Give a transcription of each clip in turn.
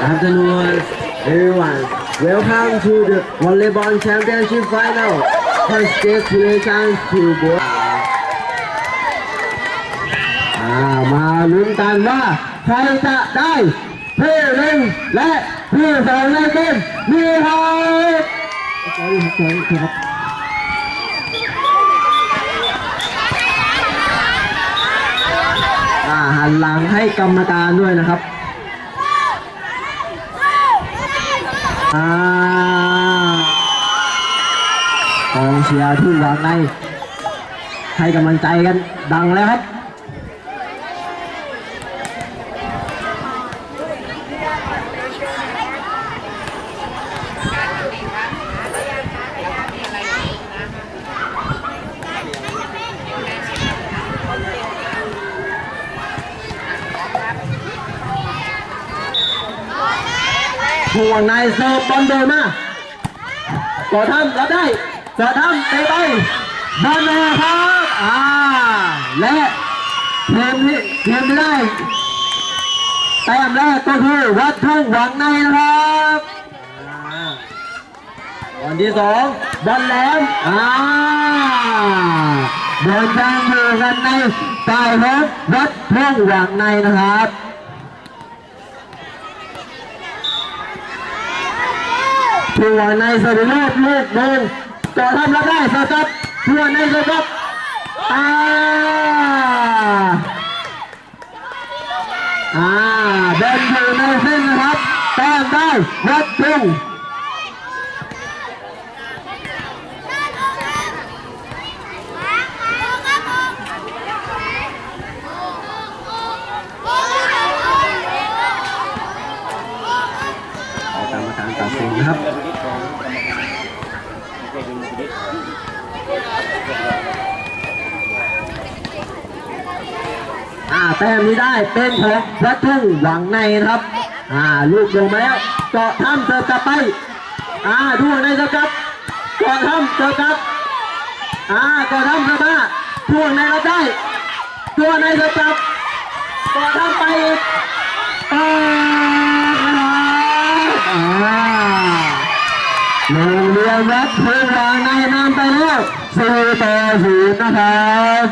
Afternoon, everyone. Welcome to the volleyball championship final. Congratulations to both. ອ່າ ມາລຸ້ນກັນວ່າໃຜຈະໄດ້ ທີ່ໜຶ່ງ ແລະ ທີ່ສອງ ໃນເກມນີ້ຄັບ. ອ່າ ຫັນຫຼັງໃຫ້ກຳມະການດ້ວຍນະຄັບ. ອ່າ ກອງເຊຍທຸກຫວ່າງໃນ ໃຫ້ກຳລັງໃຈກັນດັງແລ້ວຄັບ. ຫວ່າງໃນເສີບບອນໂດນມາ ກໍທຳຮັບໄດ້ ກໍທຳເຕະໄປ ບອນອອກຄັບ ອ່າ ແລະ ທີມທີ່ ທີມທີ່ໄດ້ແຕ້ມແລກກໍຄືວັດທົ່ງຫວ່າງໃນນະຄັບ. ອ່າ ບອນທີສອງ ບອນແຫຼມ ອ່າ ບອນຍັງຢູ່ກັນໃນຝ່າຍຂອງວັດທົ່ງຫວ່າງໃນນະຄັບ. ທົ່ງຫວ່າງໃນ ສະເດດລູກໜຶ່ງ ກໍທຳຮັບໄດ້ ເສີບກັບ ທົ່ງຫວ່າງໃນ ເສີບກັບ ອ່າ ອ່າ ບອນຢູ່ໃນເສັ້ນນະຄັບ ແຕ້ມໄດ້ວັດທົ່ງ. ກຳມະການຕັດສິນນະຄັບ. ອ່າ ແຕ້ມນີ້ໄດ້ເປັນຂອງວັດທົ່ງຫວ່າງໃນນະຄັບ. ອ່າ ລູກລົງມາແລ້ວ ເກາະທຳເສີບກັບໄປ ອ່າ ທົ່ງຫວ່າງໃນເສີບກັບ ເກາະທຳເສີບກັບ ອ່າ ເກາະທຳເສີບມາ ທົ່ງຫວ່າງໃນຮັບໄດ້ ທົ່ງຫວ່າງໃນເສີບກັບ ເກາະທຳໄປອີກ ອອກນະຄັບ. ອ່າ ໂຮງຮຽນວັດທົ່ງຫວ່າງໃນນຳໄປແລ້ວ ສີ່ຕໍ່ສູນນະຄັບ.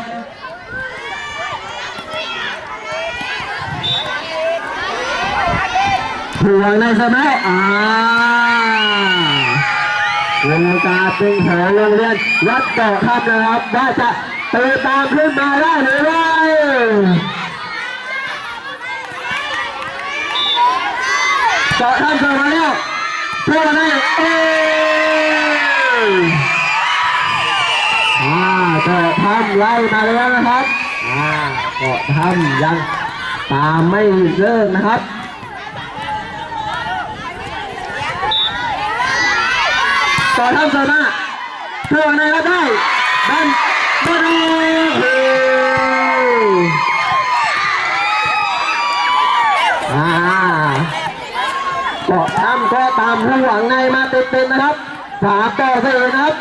ພວກໃນສະໄໝ ອ່າ ໂອກາດເປັນຂອງໂຮງຮຽນວັດເກາະຄຳນະຄັບ ວ່າຈະຕີຕາມຂຶ້ນມາໄດ້ຫຼືບໍ່. ເກາະທຳເຂົ້າມາແລ້ວ ເຂົ້າມາໄດ້ ເອີ ອ່າ ເກາະທຳໄລ່ມາແລ້ວນະຄັບ. ອ່າ ເກາະທຳຍັງຕາມໄມ່ເລີກນະຄັບ. ເກາະທຳເຂົ້າມາ ເຂົ້າມາໄດ້ ບອນ ບອນ ໂອ້ໂຫ ອ່າ ເກາະທຳກໍຕາມຫວ່າງໃນມາເຕັມໆ ນະຄັບ. ສາມຕໍ່ສີ່ນະຄັບ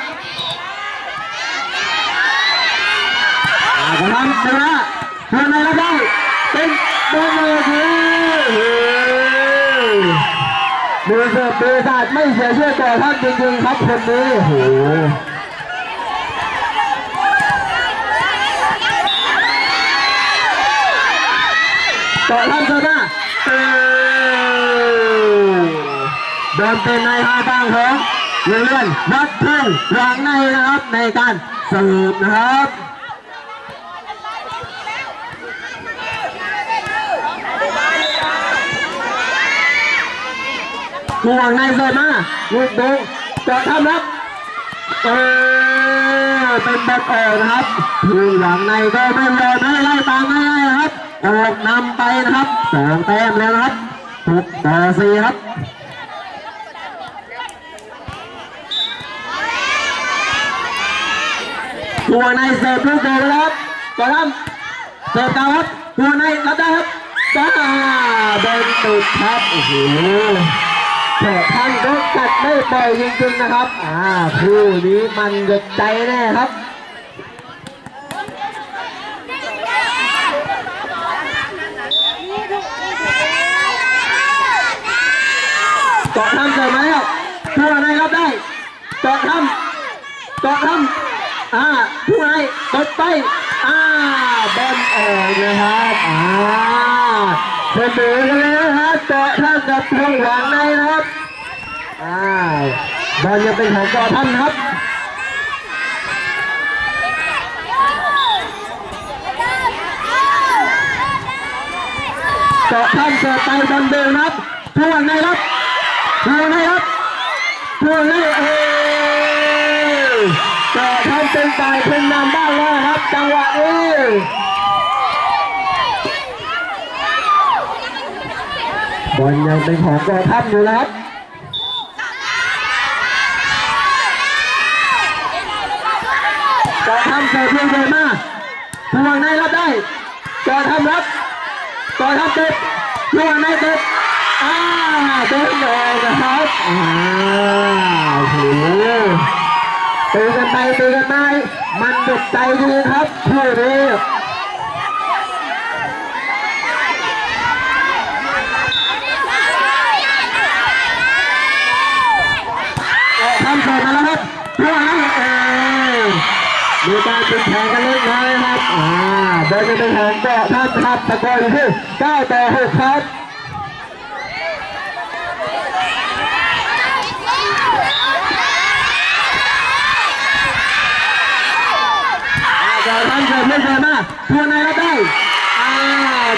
ອ່າ ກໍທຳຊະນະ ເພື່ອນໄດ້ຮັບໄດ້ ເປັນບອນເລີຍ ໂອ້ໂຫ ມືເສີບປີສາດໄມ່ເສຍຊື່ ເກາະທຳຈິງໆ ຄັບຄົນນີ້ ໂອ້ໂຫ. ເກາະທຳເຂົ້າມາ ເອີ ບອນເປັນໃນທາງຝັ່ງຂອງໂຮງຮຽນວັດທົ່ງຫວ່າງໃນນະຄັບ ໃນການເສີບນະຄັບ. ຫວ່າງໃນເສີບມາ ລູກໂດ່ງ ເກາະທຳຮັບ ເອີ ເປັນບອນອອກນະຄັບ. ຫວ່າງໃນກໍໄມ່ຍອມໃຫ້ໄລ່ຕາມມາໄດ້ນະຄັບ ອອກນຳໄປນະຄັບ ສອງແຕ້ມແລ້ວນະຄັບ ຫົກຕໍ່ສີ່ນະຄັບ. ຫວ່າງໃນເສີບລູກໂດນແລ້ວນະຄັບ ກໍທຳ ເສີບເຂົ້າຄັບ ຫົວໃນຮັບໄດ້ຄັບ ອ່າ ບອນຕິດຄັບ ໂອ້ໂຫ ແຂກທ່ານກໍກັດໄດ້ບ່ອຍຈິງໆ ນະຄັບ ອ່າ ຄູ່ນີ້ມັນເດືອດໃຈແນ່ຄັບ. ຫວ່າງໃນ ເກາະທຳເສີບມາແລ້ວ ຜູ້ໃນຮັບໄດ້ ເກາະທຳ ເກາະທຳ ອ່າ ຜູ້ໃນຕົບໄປ ອ່າ ບອນອອກນະຄັບ ອ່າ ສະເໝີກັນແລ້ວນະຄັບ ເກາະທຳກັບພວງຫວັງໃນນະຄັບ ອ່າ ບອນຍັງເປັນຂອງເກາະທຳນະຄັບ ເກາະທຳເສີບໄປບອນເດີນນະຄັບ ພວງໃນຮັບ ພວງໃນຮັບ ພວງໃນ ເອີ ເກາະທຳເປັນຝ່າຍຂຶ້ນນຳບ້າງແລ້ວນະຄັບ ຈັງຫວະນີ້ ບອນຍັງເປັນຂອງເກາະທຳຢູ່ນະຄັບ ເກາະທຳເສີບພວງໃນມາ ພວງໃນຮັບໄດ້ ເກາະທຳຮັບ ເກາະທຳເຕະ ພວງໃນເຕະ ອ່າ ເດີນອອກນະຄັບ ອ່າ ໂອ້ໂຫ ຕີກັນໄປຕີກັນມາ ມັນດຸດໃຈດີຄັບຄູ່ນີ້ ເກາະທຳເສີບມາແລ້ວຄັບ ພວງໃນ ເອີ ມີການປິດແຂນກັນເລັກນ້ອຍຄັບ ອ່າ ໂດຍຈະເປັນຂອງເກາະທຳນະຄັບ ສະກໍຢູ່ທີ່ເກົ້າຕໍ່ຫົກຄັບ ອ່າ ເກາະທຳເສີບເລີຍມາ ພວງໃນຮັບໄດ້ ອ່າ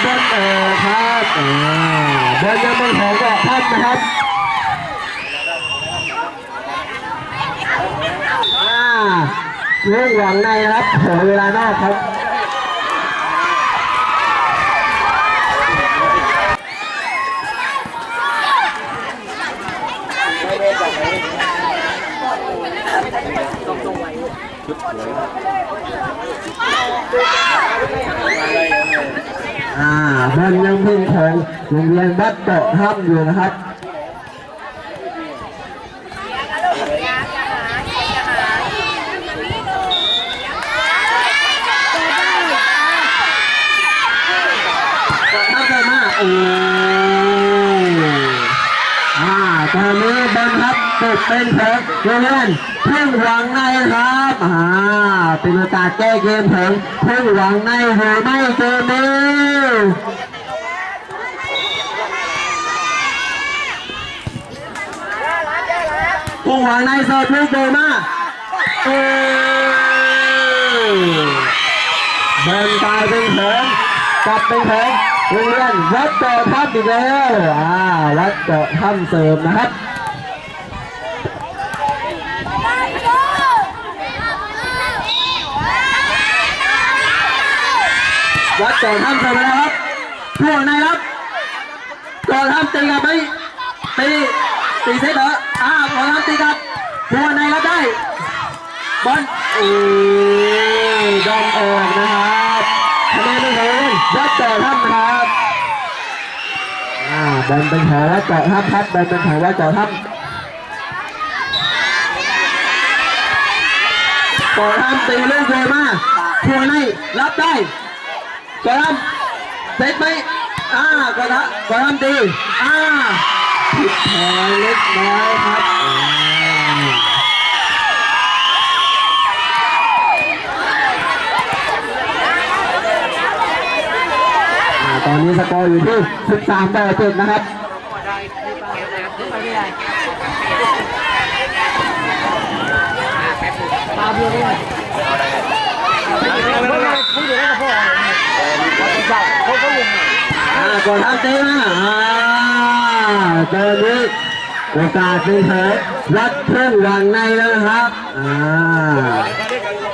ບອນອອກຄັບ ອ່າ ບອນຍັງເປັນຂອງເກາະທຳນະຄັບ ອ່າ ພວງຫວັງໃນນະຄັບ ຂໍເວລານອກຄັບ ອ່າ ບອນຍັງເປັນຂອງໂຮງຮຽນວັດເກາະທຳຢູ່ນະຄັບ ເກາະທຳເສີບມາ ໂອ້ ອ່າ ຕອນນີ້ບອນຮັບຕົກເປັນຂອງໂຮງຮຽນເພິ່ງຫວັງໃນນະຄັບ ອ່າ ເປັນໂອກາດແກ້ເກມຂອງເພິ່ງຫວັງໃນ ຫຼື ໄມ່ເກມນີ້ ພວງຫວັງໃນເສີບລູກໂດມາ ເອີ ບອນກາຍເປັນຂອງ ກັບເປັນຂອງໂຮງຮຽນວັດເກາະທຳອີກແລ້ວ ອ່າ ວັດເກາະທຳເສີບນະຄັບ ວັດເກາະທຳເສີບມາແລ້ວຄັບ ພວງໃນຮັບ ເກາະທຳຕີກັບໄປ ຕີ ຕີເຊັດເດີ ອ່າ ເກາະທຳຕີກັບ ພວງໃນຮັບໄດ້ ບອນ ໂອ້ ບອນອອກນະຄັບ ຄະແນນເປັນຂອງວັດເກາະທຳນະຄັບ ອ່າ ບອນເປັນຂອງວັດເກາະທຳຄັບ ບອນເປັນຂອງວັດເກາະທຳ ເກາະທຳຕີລູກໂດມາ ພວງໃນຮັບໄດ້ ກະລຳ ເຊັດໄປ ອ່າ ກະລະ ກະລຳຕີ ອ່າ ຜິດແຜນເລັກນ້ອຍຄັບ ອ່າ ອ່າ ຕອນນີ້ສະກໍຢູ່ທີ່ສິບສາມຕໍ່ເຈັດນະຄັບ. ອ່າ ກໍທັນເຕະມາ ອ່າ ຕອນນີ້ໂອກາດເປັນຂອງວັດເພິ່ງຫວັງໃນແລ້ວນະຄັບ ອ່າ.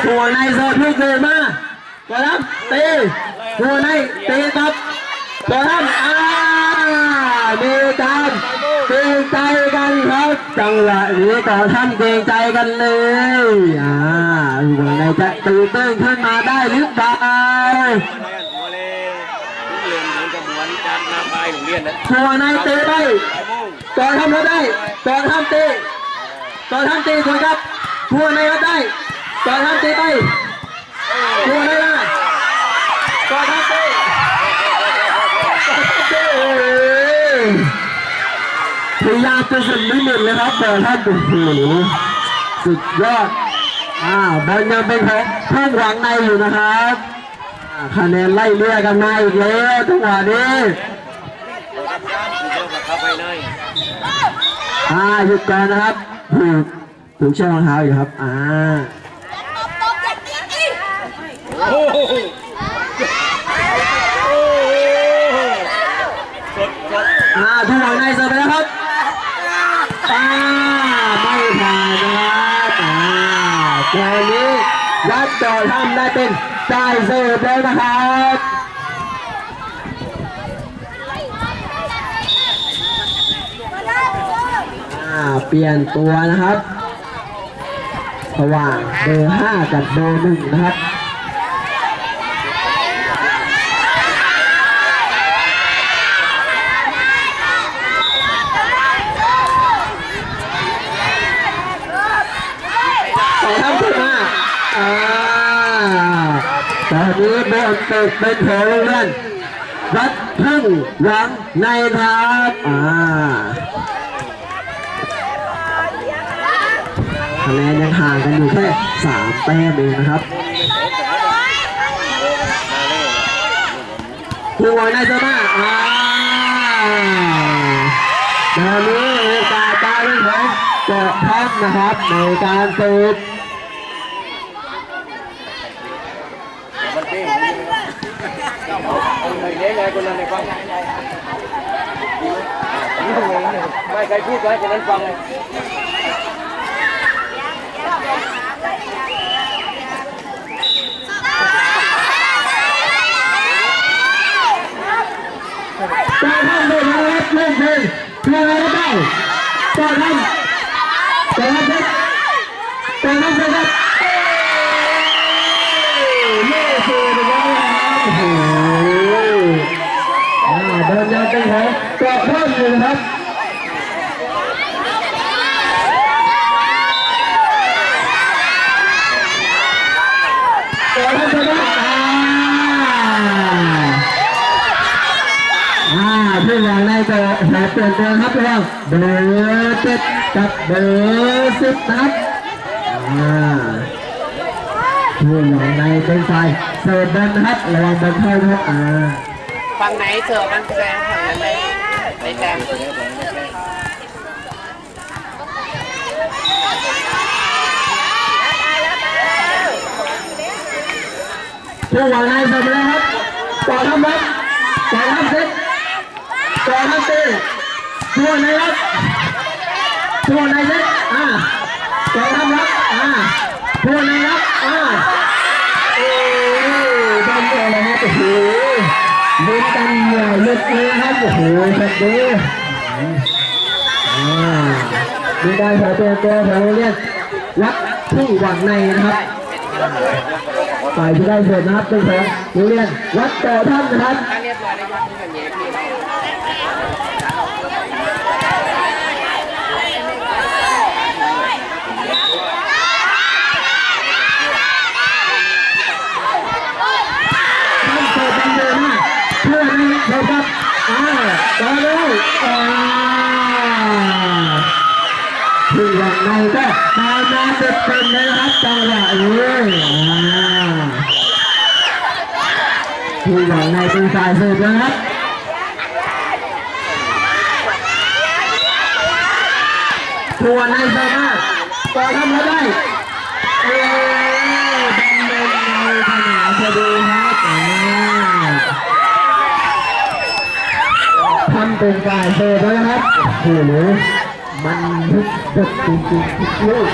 ຫົວໃນເສີບລູກເດີນມາ ກອນທຳ ເຕະ ຫົວໃນ ເຕະກັບ ກອນທຳ ອ່າ ມີການເກງໃຈກັນຄັບ ຈັງຫວະນີ້ກອນທຳເກງໃຈກັນເລີຍ ອ່າ ຫົວໃນຈະຕີຕື້ນຂຶ້ນມາໄດ້ຫຼືເປົ່າ? ຫົວໃນເຕະໄປ ກອນທຳຮັບໄດ້ ກອນທຳເຕະ ກອນທຳເຕະສວນກັບ ຫົວໃນຮັບໄດ້ ກອນທຳເຕະໄປ ໂອ້ ໄດ້ລະ ກອນທັບເຕະ ກອນທັບເຕະ ເອີຍ ພະຍາຍາມຈະສຸດລິມິດເລີຍຄັບ ກອນທັບ ໂອ້ໂຫ ສຸດຍອດ. ອ່າ ບອນຍັງເປັນຂອງທາງຫວັງໃນຢູ່ນະຄັບ. ອ່າ ຄະແນນໄລ່ເລ່ຍກັນມາອີກແລ້ວ ຈັງຫວະນີ້. ອ່າ ຢຸດກ່ອນນະຄັບ ຖືກ ຖືກເຊືອກຮອງເທ້າຢູ່ຄັບ ອ່າ ໂອ້ໂຫ ໂອ້ໂຫ ສົດໆ ອ່າ ທາງຫວັງໃນເສີບໄປແລ້ວຄັບ ອ່າ ໄມ່ຜ່ານນະຄັບ ອ່າ ຕອນນີ້ວັດຕໍ່ທຳໄດ້ເປັນຝ່າຍເສີບແລ້ວນະຄັບ. ອ່າ ປ່ຽນຕົວນະຄັບ ລະຫວ່າງເບີຫ້າກັບເບີໜຶ່ງນະຄັບ. ຕໍ່ທຳຂຶ້ນມາ ອ່າ ຕອນນີ້ບອນຕົກເປັນຂອງໂຮງຮຽນວັດທາງຫວັງໃນນະຄັບ ອ່າ ຄະແນນຍັງຫ່າງກັນຢູ່ແຄ່ສາມແຕ້ມເອງນະຄັບ. ຫົວໃນສະມາ ອ່າ ດາວນີ້ໂອກາດຕາເປັນຂອງເກາະທັບນະຄັບ ໃນການເສີບ. ອ່າ ໂດນຍາເປັນຂອງເກາະທັບຢູ່ນະຄັບ. ເກາະທັບຊະນະ ອ່າ ອ່າ ຜູ້ຫວັງໃນກໍຂໍປ່ຽນຕົວນະຄັບ ລະຫວ່າງເບີເຈັດກັບເບີສິບນະຄັບ ອ່າ ຜູ້ຫວັງໃນເປັນຝ່າຍເສີບບອນນະຄັບ ລະຫວ່າງບອນເຂົ້ານະຄັບ ອ່າ ຝັ່ງໃນເສີບມັນແຊງຝັ່ງນັ້ນໄດ້ ໄດ້ແຕ້ມ. ຜູ້ຫວັງໃນເສີບມາແລ້ວຄັບ ຕໍ່ທຳຮັບ ຕໍ່ທຳເຊັດ ຕໍ່ທຳເຕະ ຜູ້ຫວັງໃນຮັບ ຜູ້ຫວັງໃນເຊັດ ອ່າ ຕໍ່ທຳຮັບ ອ່າ ຜູ້ຫວັງໃນຮັບ ອ່າ ໂອ້ ບອນອອກແລ້ວຄັບ ໂອ້ໂຫ ເຫຼັ້ນກັນໜຽວເລິກເລີຍຄັບ ໂອ້ໂຫ ຄັບເດີ. ອ່າ ມີການຂໍປ່ຽນຕົວຂອງໂຮງຮຽນວັດທົ່ງຫວັງໃນນະຄັບ ຝ່າຍທີ່ໄດ້ເສີບນະຄັບ ເປັນຂອງໂຮງຮຽນວັດເກາະທັບນະຄັບ. ທັງເສີບທັງເດີນມາ ເພື່ອໃຫ້ເຂົາກັບ ອ່າ ຕໍ່ເລີຍ ອ່າ ຜູ້ຫວັງໃນກໍຕາມມາເຕັມໆເລີຍນະຄັບ ຈັງຫວະນີ້ ອ່າ ຜູ້ຫວັງໃນເປັນຝ່າຍເສີບນະຄັບ. ທວນໃຫ້ເຂົ້າມາ ຕໍ່ທຳມາໄດ້ ເອີ ບັນເລີງໃນສະໜາມພໍດີຄັບ ອ່າ ທຳເປັນຝ່າຍເສີບແລ້ວນະຄັບ ໂອ້ໂຫ ມັນເຮັດເບິດຈິງໆທຸກລູກ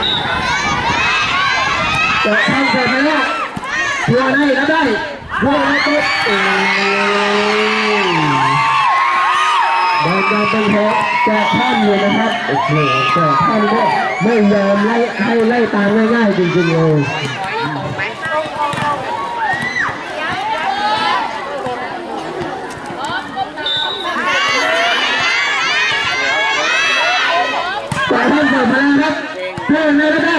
ເຈາະທາງເສີບໄປແລ້ວ ທວນໃຫ້ລະໄດ້ ໂອ້ໂຫ ໂອ້ໂຫ ບອນຍັງເປັນຂອງເຈາະທຳຢູ່ນະຄັບ ໂອ້ໂຫ ເຈາະທຳກໍໄມ່ຍອມໄລ່ ໃຫ້ໄລ່ຕາມງ່າຍໆຈິງໆເລີຍ. ເຈາະທຳເປີດພະລັງຄັບ ເຈາະໃນລະໄດ້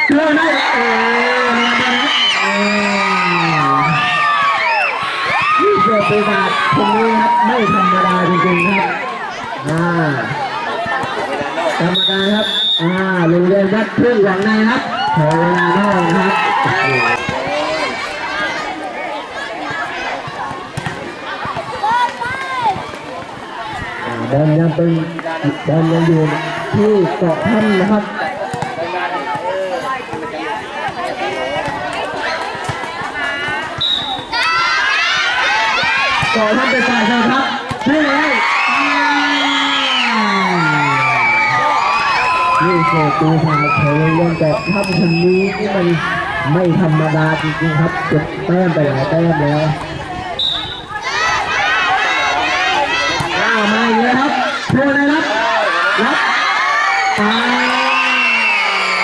ເຈາະໃນ ໂອ້ บรรยากาศตรงนี้ครับ ไม่ธรรมดาจริงๆครับ อ่า กรรมการครับ อ่า โรงเรียนวัดทุ่งหวังในครับ ขอเวลานอกนะครับ โอ้โห อ่า บอลยังเป็น บอลยังอยู่ที่เกาะถ้ำนะครับ เกาะถ้ำเป็นฝ่ายเสิร์ฟครับ ยิงเลย อ่า ลูกเสิร์ฟปีศาจของโรงเรียนเกาะถ้ำคนนี้นี่มันไม่ธรรมดาจริงๆครับ เก็บแต้มไปหลายแต้มแล้ว อ้าว มาอีกแล้วครับ โทษนะครับ รับ อ้าว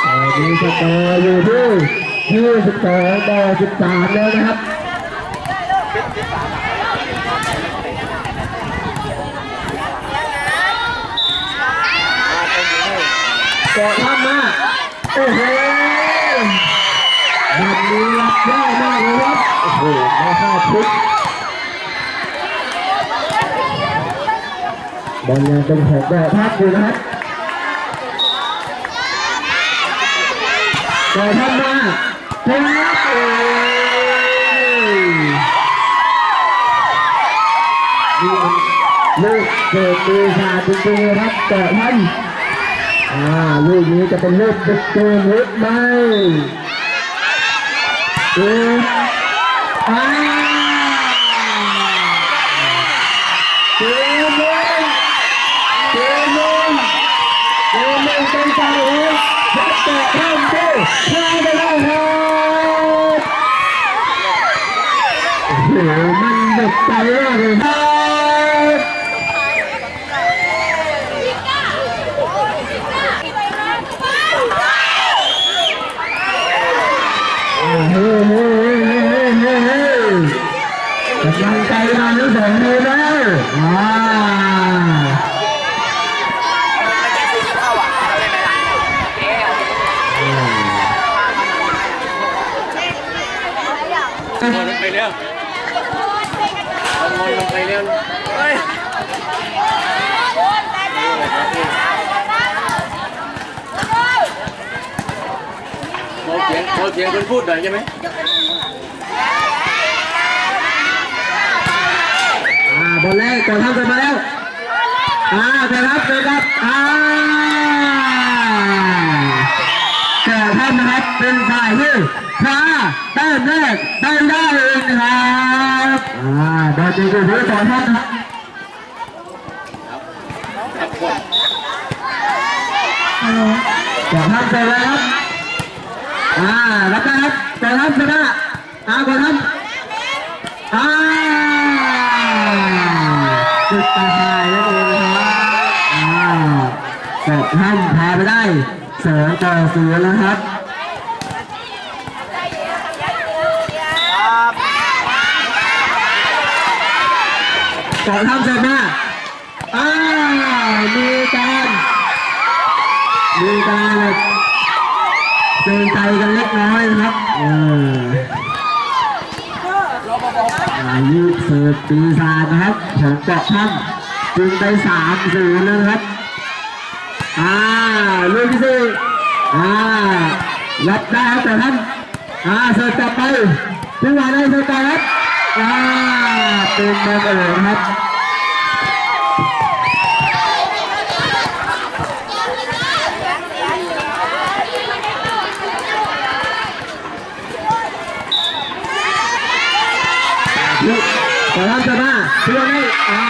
ตอนนี้สกอร์อยู่ที่ยี่สิบสองต่อสิบสามแล้วนะครับ เกาะถ้ำมา โอ้โห แบบนี้รับยากมากเลยครับ โอ้โห มาห้าชุด บอลยังเป็นของเกาะถ้ำอยู่นะครับ เกาะถ้ำมา โอ้โห นี่มันลูกเสิร์ฟปีศาจจริงๆครับ เกาะถ้ำ อ่า ลูกนี้จะเป็นลูกเปิดเกมหรือไม่ เอ๊ะ อ่า เกมลง เกมลง เกมลงเป็นฝ่ายเอง ครับ เกาะถ้ำได้ พาไปได้ครับ โอ้โห มันเด็ดใจมากเลยครับ กำลังใจมาทั้งสองทีมแล้ว อ่า ไปแล้ว ลงไปแล้ว เฮ้ย ขอเสียง ขอเสียงคนพูดหน่อยได้ไหม อ่า บอลแรก เกาะถ้ำเสิร์ฟมาแล้ว อ่า เกาะถ้ำเสิร์ฟครับ อ่า เกาะถ้ำนะครับ เป็นฝ่ายที่คว้าแต้มแรกไปได้เองนะครับ อ่า บอลยังอยู่ที่เกาะถ้ำนะครับ ฮัลโหล เกาะถ้ำเสิร์ฟแล้วครับ อ่า รับได้ครับ เกาะถ้ำชนะ อ่า เกาะถ้ำ อ่า จุดตายนั่นเองครับ อ่า เกาะถ้ำพาไปได้ สองต่อศูนย์ แล้วครับ เกาะถ้ำเสิร์ฟมา อ้าว มีการ มีการแบบเกรงใจกันเล็กน้อยนะครับ เออ อายุเสิร์ฟปีศาจนะครับ ของเกาะถ้ำ จึงไป สามศูนย์ แล้วนะครับ อ่า ลูกที่สี่ อ่า รับได้ครับ เกาะถ้ำ อ่า เสิร์ฟกลับไป จังหวะนี้เสิร์ฟกลับครับ อ่า เป็นบอลเอิร์นครับ เกาะถ้ำเสิร์ฟมา จังหวะนี้ อ่า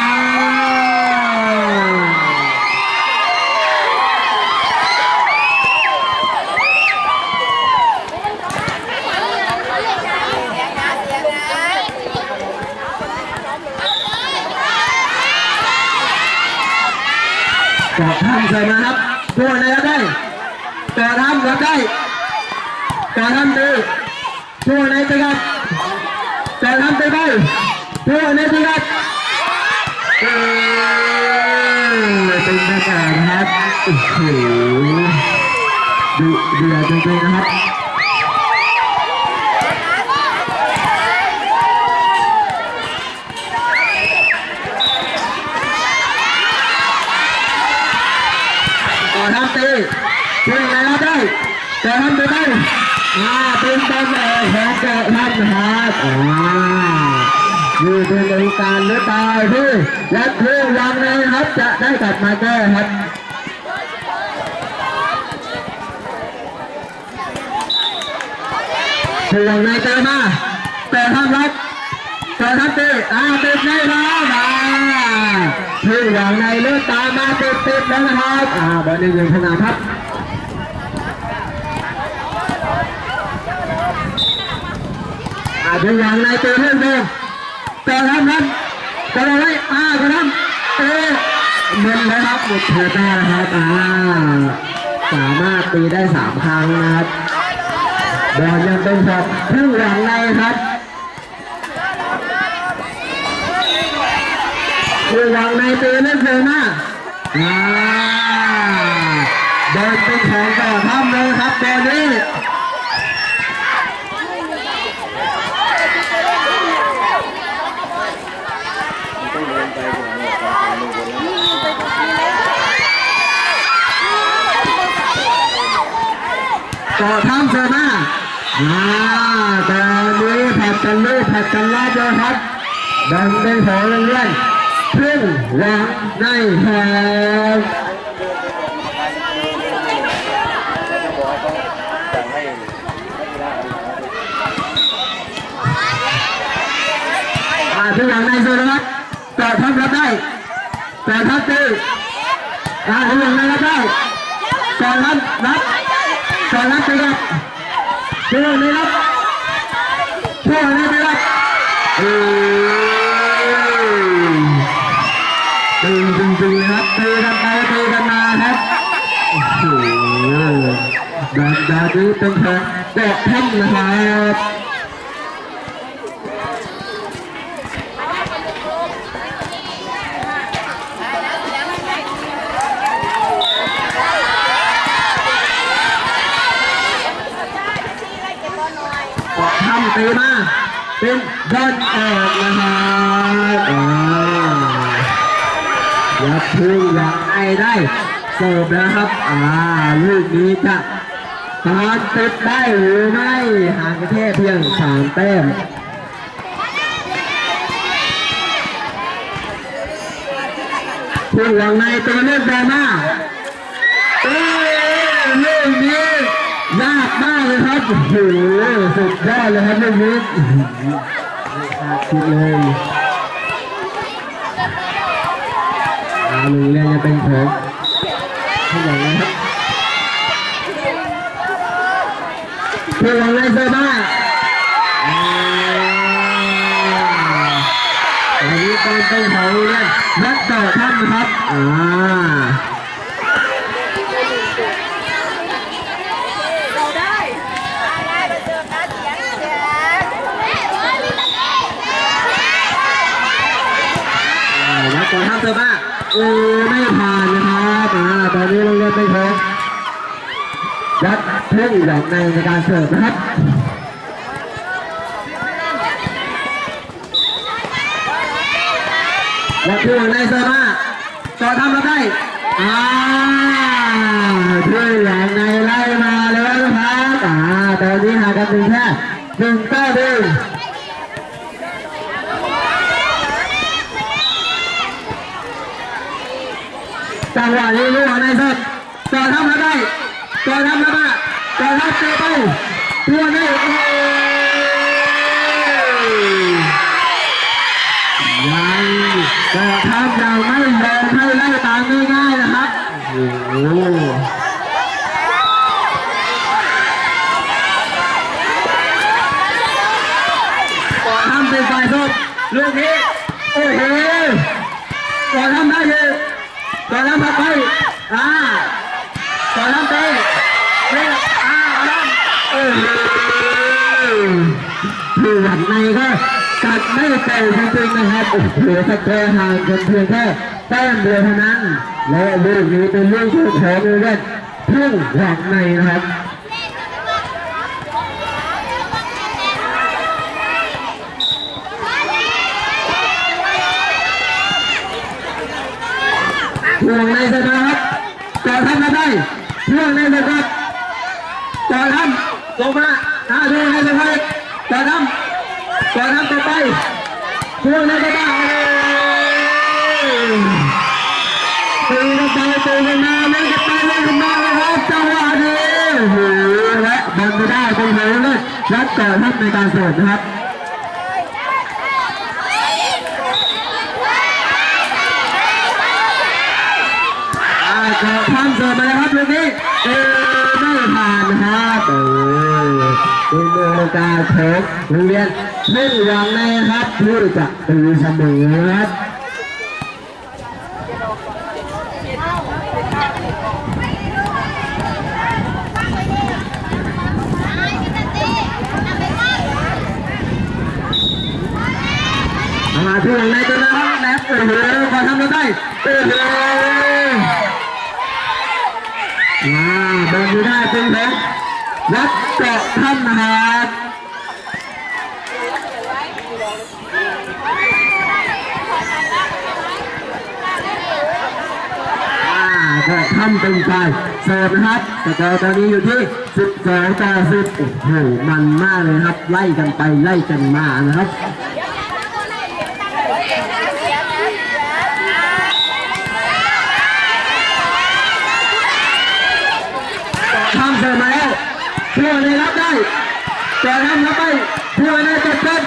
เกาะถ้ำเสิร์ฟมาครับ จังหวะนี้รับได้ เกาะถ้ำรับได้ เกาะถ้ำตี จังหวะนี้ตีครับ เกาะถ้ำตีไป จังหวะนี้ตีครับ เออ เป็นบอลเอิร์นนะครับ โอ้โห ดุเดือดจริงๆนะครับ ທຳເຕະ ເຕະໄດ້ ເຕະໄດ້ ອາ ເປັນບອນອອກຂອງເກາະທຳນະຄັບ ອາ ຢູ່ໃນການເລືອກຕາຍທີ່ ແລະ ຜູ້ຫວັງໃນນະຄັບ ຈະໄດ້ກັບມາແກ້ຄັບ. ຜູ້ຫວັງໃນເຕີມາ ເຕີທຳລັບ ເຕີທຳເຕະ ອາ ເຕະໄດ້ແລ້ວ ອາ ຜູ້ຫວັງໃນເລີດຕາມມາເຕັມໆແລ້ວນະຄັບ ອາ ບອນນີ້ຢູ່ສະໜາມຄັບ ອາ ຜູ້ຫວັງໃນເຕີເລີ່ມເດີ ເຕີທຳລັບ ເຕີໄວ້ ອາ ເຕີທຳ ເຕະ ໝົດແລ້ວຄັບ ໝົດໂຄຕ້າແລ້ວຄັບ ອາ ສາມາດຕີໄດ້ສາມຄັ້ງນະຄັບ ບອນຍັງເປັນຂອງຜູ້ຫວັງໃນຄັບ ຜູ້ຫວັງໃນເຕີເລີ່ມເດີມາ ອາ ບອນເປັນຂອງເກາະທຳເລີຍຄັບ ບອນນີ້ ເກາະທຳເສີມາ ອາ ຕອນນີ້ຜັດກັນລູກ ຜັດກັນລາບແລ້ວຄັບ ແບ່ງເປັນຂອງໂຮງຮຽນເພິ່ງຫວັງໃນຄັບ ອາ ເພິ່ງຫວັງໃນເສີມາ ເກາະທຳຮັບໄດ້ ເກາະທຳຕີ ອາ ເຮືອງໃນຮັບໄດ້ ເກາະທຳຮັບ ເກາະທຳຕີຮັບ ເຮືອງໃນຮັບ ເຮືອງໃນຮັບ ເອີ ຕຶງໆໆເລີຍຄັບ ຕີກັນໄປຕີກັນມາຄັບ ໂອ້ໂຫ ບາດນີ້ເປັນຂອງເກາະທຳນະຄັບ. ເກາະທຳເຕະມາ ເປັນບອນອອກນະຄັບ ອາ ຢ່າເພິ່ງຫວັງໃນໄດ້ເສີບນະຄັບ ອາ ລູກນີ້ຈະຕາມຕິດໄດ້ຫຼືໄມ່ ຫ່າງແຄ່ພຽງສາມແຕ້ມ. ຜູ້ຫວັງໃນຕົວເລືອກໄດ້ມາ ໂອ້ ລູກນີ້ຍາກມາກເລີຍຄັບ ໂອ້ໂຫ ສຸດຍອດເລີຍຄັບລູກນີ້ ຄາດຄິດເລີຍ ອາ ໂຮງຮຽນຍັງເປັນຂອງ ຜູ້ຫວັງໃນເສີມາ ອາ ອັນນີ້ການເຕະຂອງໂຮງຮຽນວັດເກາະທຳນະຄັບ ອາ ອາ ວັດເກາະທຳເສີມາ ໂອ້ ໄມ່ຜ່ານນະຄັບ ອາ ຕອນນີ້ໂຮງຮຽນໄດ້ຂອງ ວັດເພິ່ງຫວັງໃນ ໃນການເສີບນະຄັບ ວັດເພິ່ງຫວັງໃນເສີມາ ເກາະທຳຮັບໄດ້ ອາ ເພິ່ງຫວັງໃນໄລ່ມາແລ້ວນະຄັບ ອາ ຕອນນີ້ຫ່າງກັນເປັນແຄ່ໜຶ່ງເທົ່າເດີມ ຈັງຫວະນີ້ລູກໃນເສີບ ເກາະທຳຮັບໄດ້ ເກາະທຳຮັບມາ ເກາະທຳເຕະໄປ ຕົວນີ້ ໂອ້ ຍັງ ເກາະທຳຍັງໄມ່ຍອມໃຫ້ໄລ່ຕາມງ່າຍໆນະຄັບ ໂອ້ໂຫ ເກາະທຳເປັນຝ່າຍເສີບ ລູກນີ້ ໂອ້ໂຫ ເກາະທຳໄດ້ຢູ່ ຕອນນັ້ນພັກໄວ້ ອາ ຕອນນັ້ນເຕະ ເຕະ ອາ ຕອນນັ້ນ ໂອ້ໂຫ ຜູ້ຫວັງໃນກໍກັດໄດ້ໄກຈິງໆນະຄັບ ໂອ້ໂຫ ສະກໍຫ່າງກັນພຽງແຄ່ແຕ້ມດຽວເທົ່ານັ້ນ ແລະ ລູກນີ້ເປັນລູກໂທດຂອງໂຮງຮຽນເພິ່ງຫວັງໃນນະຄັບ. ຫວ່າງໃນເສີມາຄັບ ຕໍ່ທຳມາໄດ້ ພວກໃນສະກັດ ຕໍ່ທຳລົງມາ ຫາດູໃຫ້ສະກັດ ຕໍ່ທຳ ຕໍ່ທຳຕໍ່ໄປ ພວກໃນສະກັດ ເອີ ຕີກັນໄປຕີກັນມາ ເລ່ນກັນໄປເລ່ນກັນມາ ແລ້ວຄັບ ຈັງຫວະນີ້ ໂອ້ໂຫ ແລະ ບັນດາເປັນເຂົາເລີຍ ແລະ ຕໍ່ທຳໃນການເສີບນະຄັບ. ອ່າ ກໍທຳເສີບມາແລ້ວຄັບ ລູກນີ້ ເອີ ໄມ່ຜ່ານຄັບ ໂອ້ ເປັນໂອກາດຂອງໂຮງຮຽນເທິງຫວັງໃນຄັບ ທີ່ຈະຕີສະເໝີຄັບ. ອ່າ ເທິງໃນຕົວນັ້ນແລ້ວ ໂອ້ໂຫ ຂໍທຳໄດ້ ໂອ້ໂຫ ອ່າ ບອນຢູ່ໜ້າເປັນຂອງວັດເກາະທຳນະຄັບ. ອ່າ ກໍທຳເປັນຝ່າຍເສີບນະຄັບ ສະກໍຕອນນີ້ຢູ່ທີ່ສິບສອງຕໍ່ສິບ ໂອ້ໂຫ ມັນມາກເລີຍຄັບ ໄລ່ກັນໄປໄລ່ກັນມານະຄັບ. ທຳເສີບມາແລ້ວ ຜູ້ໃນຮັບໄດ້ ກ່ອນທຳຮັບໄປ ຜູ້ໃນຕົບເປັນ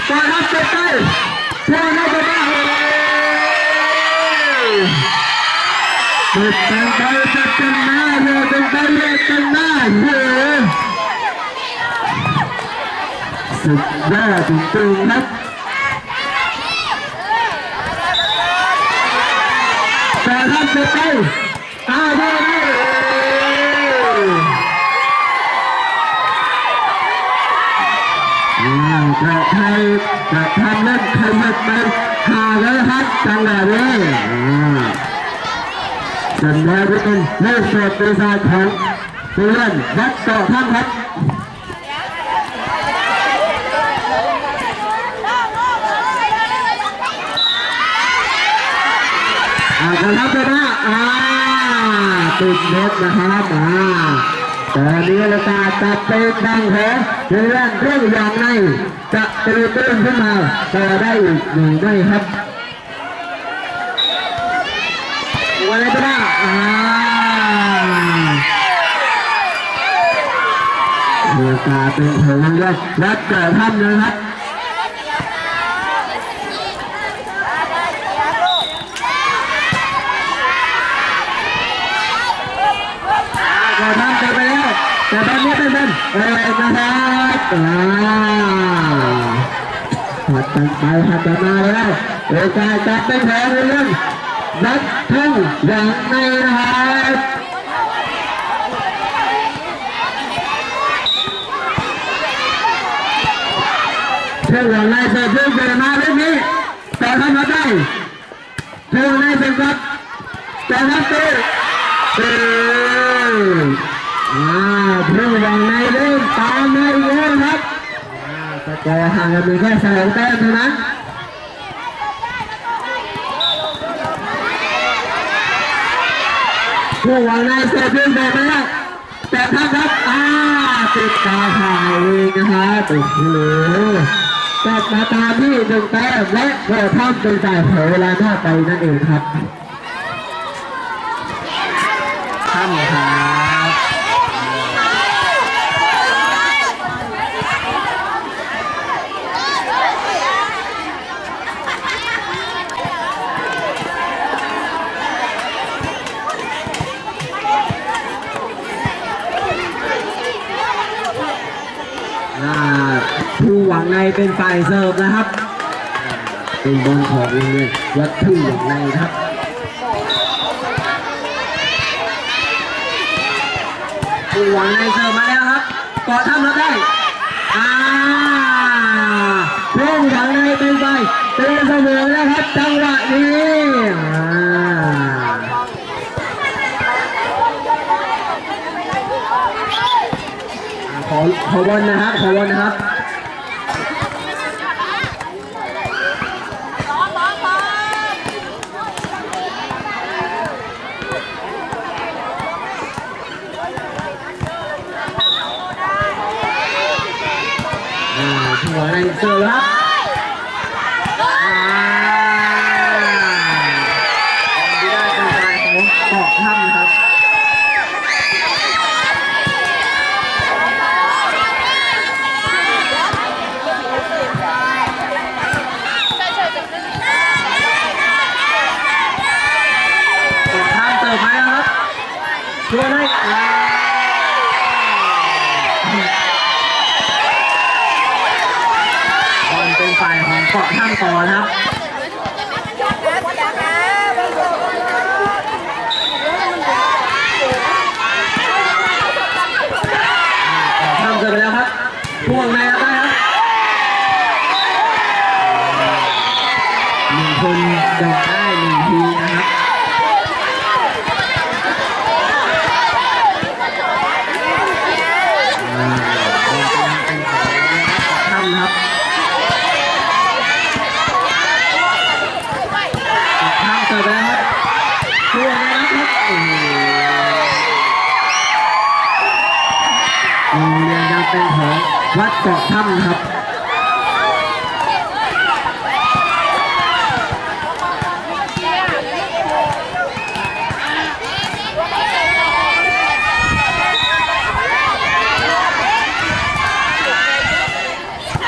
ກ່ອນທຳຕົບໄປ ຜູ້ໃນຕົບໄປ ຕົບກັນໄປຕົບກັນມາ ຕົບກັນໄປຕົບກັນມາ ໂອ້ໂຫ ສຸດຍອດຈິງໆ ຄັບ ກ່ອນທຳຕົບໄປ ອ້າວ ບໍ່ໄດ້ ໂອ້ ອ່າ ກະໄທ ກະທຳເຫຼັ້ນຂະຫຍັບໄປຫາເລີຍຄັບ ຈັງຫວະນີ້ ອ່າ ເປັນແນວທີ່ເປັນເລື່ອງປະຫວັດສາດຂອງໂຮງຮຽນວັດເກາະທຳຄັບ. ອ່າ ກະທຳໄປມາ ອ່າ ຕິດເນັດນະຄັບ ອ່າ ຕອນນີ້ໂອກາດຈະເປັນທາງຂອງເພື່ອນເລື່ອງຫວັງໃນ ຈະຕີຕື້ນຂຶ້ນມາຕໍ່ໄດ້ອີກຫຼືໄມ່ຄັບ. ວ່າໄດ້ບໍ່? ອ່າ ໂອກາດເປັນຂອງວັດ ວັດເກາະທຳນະຄັບ. ກໍທຳໄປແລ້ວ ແຕ່ຕອນນີ້ເປັນ ເປັນ ເອີ ນະຄັບ ອ່າ ຮັດກັນໄປຮັດກັນມາແລ້ວ ໂອກາດຈະເປັນຂອງເລື່ອງວັດເທິງຫວັງໃນນະຄັບ ເທິງຫວັງໃນ ເສີບເລີຍມາລູກນີ້ ແຕ່ທຳມາໄດ້ ເທິງໃນເປັນກັບ ຈະຮັບໂຕ ເອີ ອ່າ ເທິງຫວັງໃນເລີ່ມຕາມມາອີກແລ້ວຄັບ ອ່າ ສະກໍຫ່າງກັນມີແຄ່ສອງແຕ້ມເທົ່ານັ້ນ ເທິງຫວັງໃນເສີບຂຶ້ນໄປແລ້ວ ແປດພັນຄັບ ອ່າ ຕິດຕາຂ່າຍເອງນະຄັບ ໂອ້ໂຫ ກັບມາຕາມທີ່ໜຶ່ງແຕ້ມ ແລະ ກໍທຳເປັນຝ່າຍຖອຍເວລານອກໄປນັ້ນເອງຄັບ ທຳຄັບ. ອ່າ ພູຫວັງໃນເປັນຝ່າຍເສີບນະຄັບ ເປັນບອນຂອງໂຮງຮຽນວັດພູຫວັງໃນນະຄັບ ພູຫວັງໃນເສີບມາແລ້ວຄັບ ເກາະທຳຮັບໄດ້ ອ່າ ພູຫວັງໃນເປັນຝ່າຍຕີສະເໝີແລ້ວຄັບ ຈັງຫວະນີ້ ອ່າ ອ່າ ຂໍ ຂໍບອນນະຄັບ ຂໍບອນນະຄັບ. ຂອງແລນເຊີນ ເສີບ ອ່າ ທີ່ໄດ້ເປັນຝ່າຍຂອງເກາະຖ້ຳ ນະຄັບ. ເກາະຖ້ຳເສີບມາແລ້ວ ນະຄັບ. ຕົວໃນ ອ່າ ບອນເປັນຝ່າຍຂອງເກາະຖ້ຳຕໍ່ ນະຄັບ. ເກາະຖ້ຳເກີດໄປແລ້ວ ນະຄັບ. ພວງໃນ ນະຄັບ ໜຶ່ງຄົນດອກໄດ້ ໜຶ່ງທີ ນະຄັບ. ອ່າ ບອນກຳລັງເປັນຂອງເກາະຖ້ຳ ນະຄັບ. ເກາະຖ້ຳເສີບໄປແລ້ວ ນະຄັບ. ພວງໃນ ນະຄັບ. ໂອ້ໂຫ ໂຮງຮຽນຍັງເປັນຂອງວັດເກາະຖ້ຳ ນະຄັບ. ເ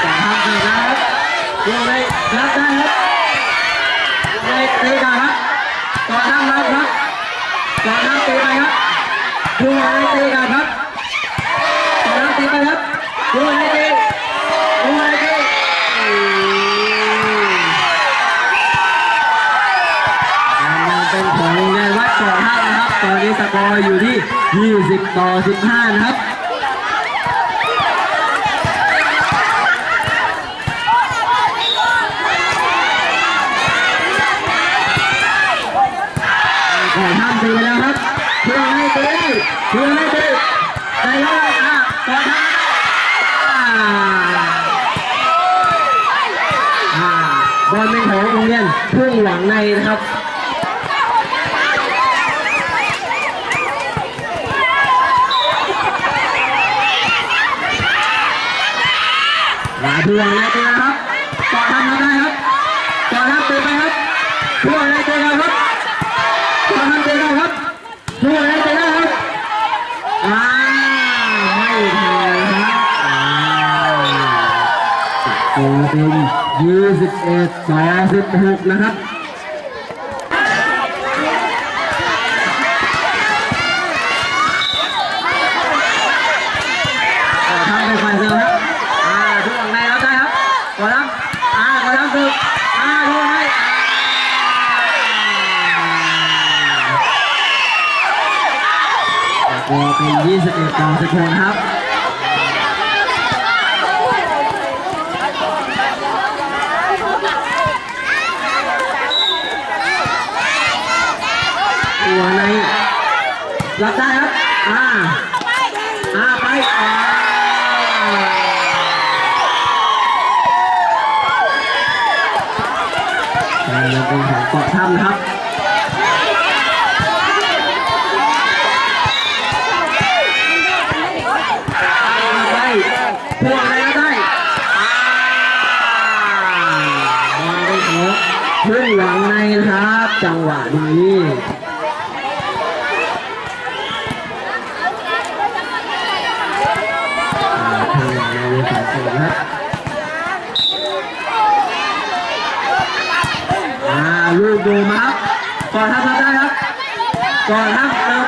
ກາະຖ້ຳເສີບ ນະຄັບ. ຕົວໃນ ຮັບໄດ້ ນະຄັບ. ຕົວໃນເຕະ ນະຄັບ. ເກາະຖ້ຳ ນະຄັບ. ເກາະຖ້ຳເຕະໄປ ນະຄັບ. ຕົວໃນເຕະ ນະຄັບ. ກຳລັງເຕະໄປ ນະຄັບ. ໂອ້ຍ ໂອ້ຍ ໂອ້ຍ ຍັງເປັນຂອງໂຮງຮຽນວັດເກາະຖ້ຳ ນະຄັບ. ຕອນນີ້ສະກໍຢູ່ທີ່ ຊາວ ຕໍ່ ສິບຫ້າ ນະຄັບ. ເກາະຖ້ຳເຕະໄປແລ້ວ ນະຄັບ. ພວງໃນເຕະ ພວງໃນເຕະ ໄດ້ແລ້ວ ອ່າ ເກາະຖ້ຳ ອ່າ ອ່າ ບອນເປັນຂອງໂຮງຮຽນທົ່ງຫວັງໃນ ນະຄັບ. ມາ ພວງໃນເຕະ ນະຄັບ. ເກາະຖ້ຳ ນະຄັບ. ເກາະຖ້ຳເຕະໄປ ນະຄັບ. ພວງໃນເຕະ ນະຄັບ. ເກາະຖ້ຳເຕະ ນະຄັບ. ພວງໃນເຕະ ນະຄັບ. ອ່າ ໄມ່ທັນ ນະຄັບ. ອ່າ ສະກໍເປັນ ຊາວເອັດ ຕໍ່ ສິບຫົກ ນະຄັບ. ເກາະຖ້ຳໄປຝ່າຍເສີບ ນະຄັບ. ອ່າ ພວງໃນ ເອົາໄດ້ ນະຄັບ. ເກາະຖ້ຳ ອ່າ ເກາະຖ້ຳເສີບ ອ່າ ພວງໃນ ອ່າ ສະກໍເປັນ ຊາວເອັດ ຕໍ່ ສິບຫົກ ນະຄັບ. ຕົວໃນ ຮັບໄດ້ ນະຄັບ. ອ່າ ອ່າ ໄປ ອ່າ ຍັງເປັນຂອງເກາະຖ້ຳ ນະຄັບ. ໄປ ພວງໃນ ໄດ້ ອ່າ ບອນໄປຂອງ ເພິ່ງຫວັງໃນ ນະຄັບ. ຈັງຫວະນີ້ ອ່າ ເພິ່ງຫວັງໃນ ສອງ ນະຄັບ. ອ່າ ລູກໂດມ ນະຄັບ. ກ່ອນທັບ ຮັບໄດ້ ນະຄັບ. ກ່ອນທັບ ເຕີບ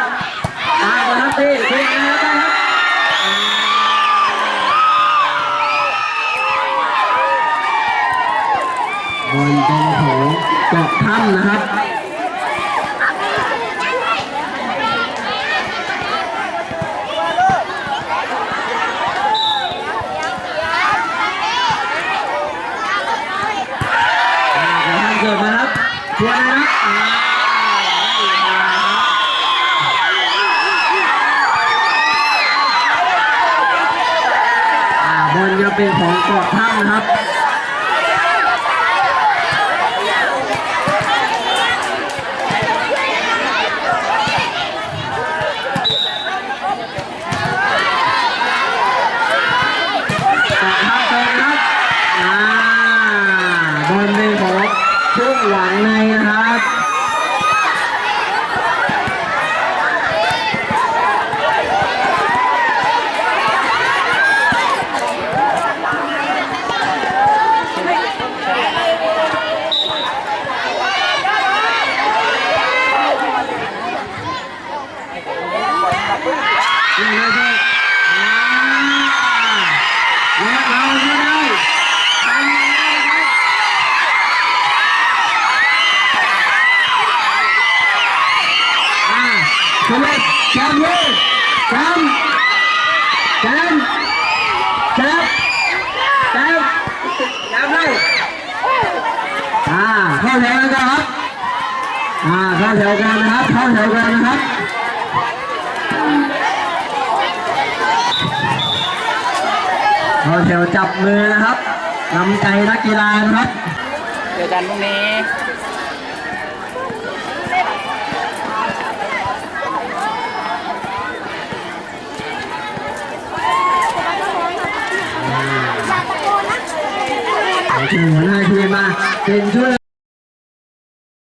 ອ່າ ກ່ອນທັບ ເຕະ ເຕະ ໄດ້ ນະຄັບ. ບອນເປັນຂອງເກາະຖ້ຳ ນະຄັບ. ອ່າ ເກີດມາ ນະຄັບ. ທວນ ນະຄັບ. ອ່າ ອ່າ ບອນຍັງເປັນຂອງເກາະຖ້ຳ ນະຄັບ. ເກາະຖ້ຳເຕີມ ນະຄັບ. ຈັບເລີຍ ຈັບ ຈັບ ຈັບ ຈັບ ຈັບເລີຍ. ອ່າ ເຂົ້າແຖວກັນກ່ອນຄັບ ອ່າ ເຂົ້າແຖວກ່ອນນະຄັບ ເຂົ້າແຖວກ່ອນນະຄັບ ເຂົ້າແຖວຈັບມືນະຄັບ ນຳໃຈນັກກິລານະຄັບ. ເຈີກັນພລຸ່ງນີ້. ໂອເຄ ຫົວໜ້າທີມມາເປັນຊຸດ